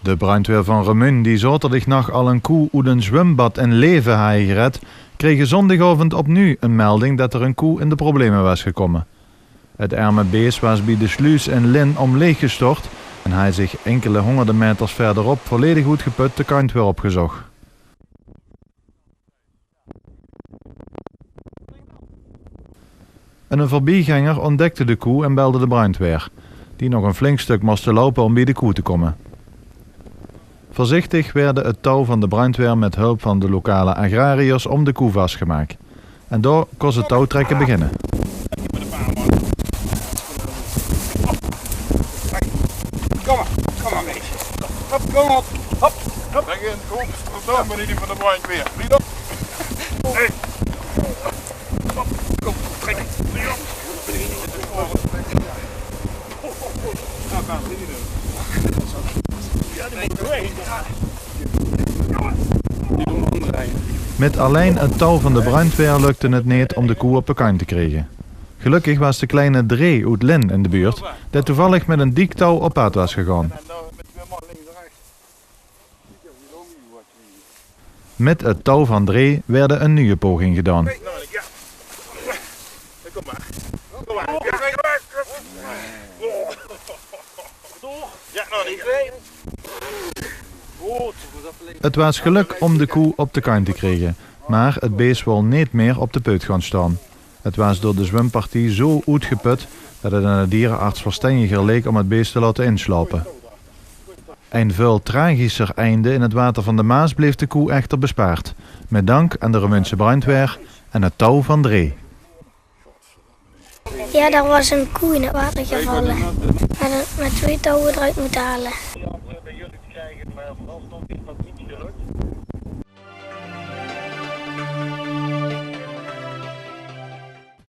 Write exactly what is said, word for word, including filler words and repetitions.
De brandweer van Remunj, die zaoterdignach al ein koe oet ein zwumbad in laeve haje gered, krege zóndigaovend opnuuj ein melding det er ein koe in de probleme waas gekómme. Het erme bees waas bie de sluus in Lin ómleeg gestort en haaj zich inkele hóngerde meters verderop volledig oetgeput de kantj weer opgezoch. Eine verbiegenger óntdekde de koe en belde de brandweer, die nog ein flink stök móste loupe óm bie de koe te kómme. Veurzichtig waerde het touw van de brandweer mit hulp van de lokale agrariërs óm de koe vasgemaak. En dao kós het touwtrekke beginne. Kom maar, kom maar, meisje. Hop, kom op. Hop, hop. Begin goed. Verdomme, meneer van de brandweer. Niet op. Hey. Hop, kom, trek. Niet op. Mit allein het touw van de brandweer lukde het neet óm de koe op de kantj te kriege. Gelökkig waas de kleine Dree oet Lin in de buurt, det toevallig mit ein diektouw op pad waas gegange. Mit het touw van Dree waerde ein nuje poging gedaon. Het waas gelök óm de koe op de kantj te kriege, mer het bees wól neet mier op de peut gaon staon. Het waas door de zwumpartie zo oetgeput det het aan de dierenarts verstenjiger leek óm het bees te laote inslaope. Ein väöl tragischer einde in het water van de Maas bleef de koe echter bespaard, mit dank aan de Remunjse brandweer en het touw van Dree. Ja, daar was een koe in het water gevallen. We hadden het met twee touwen eruit moeten halen.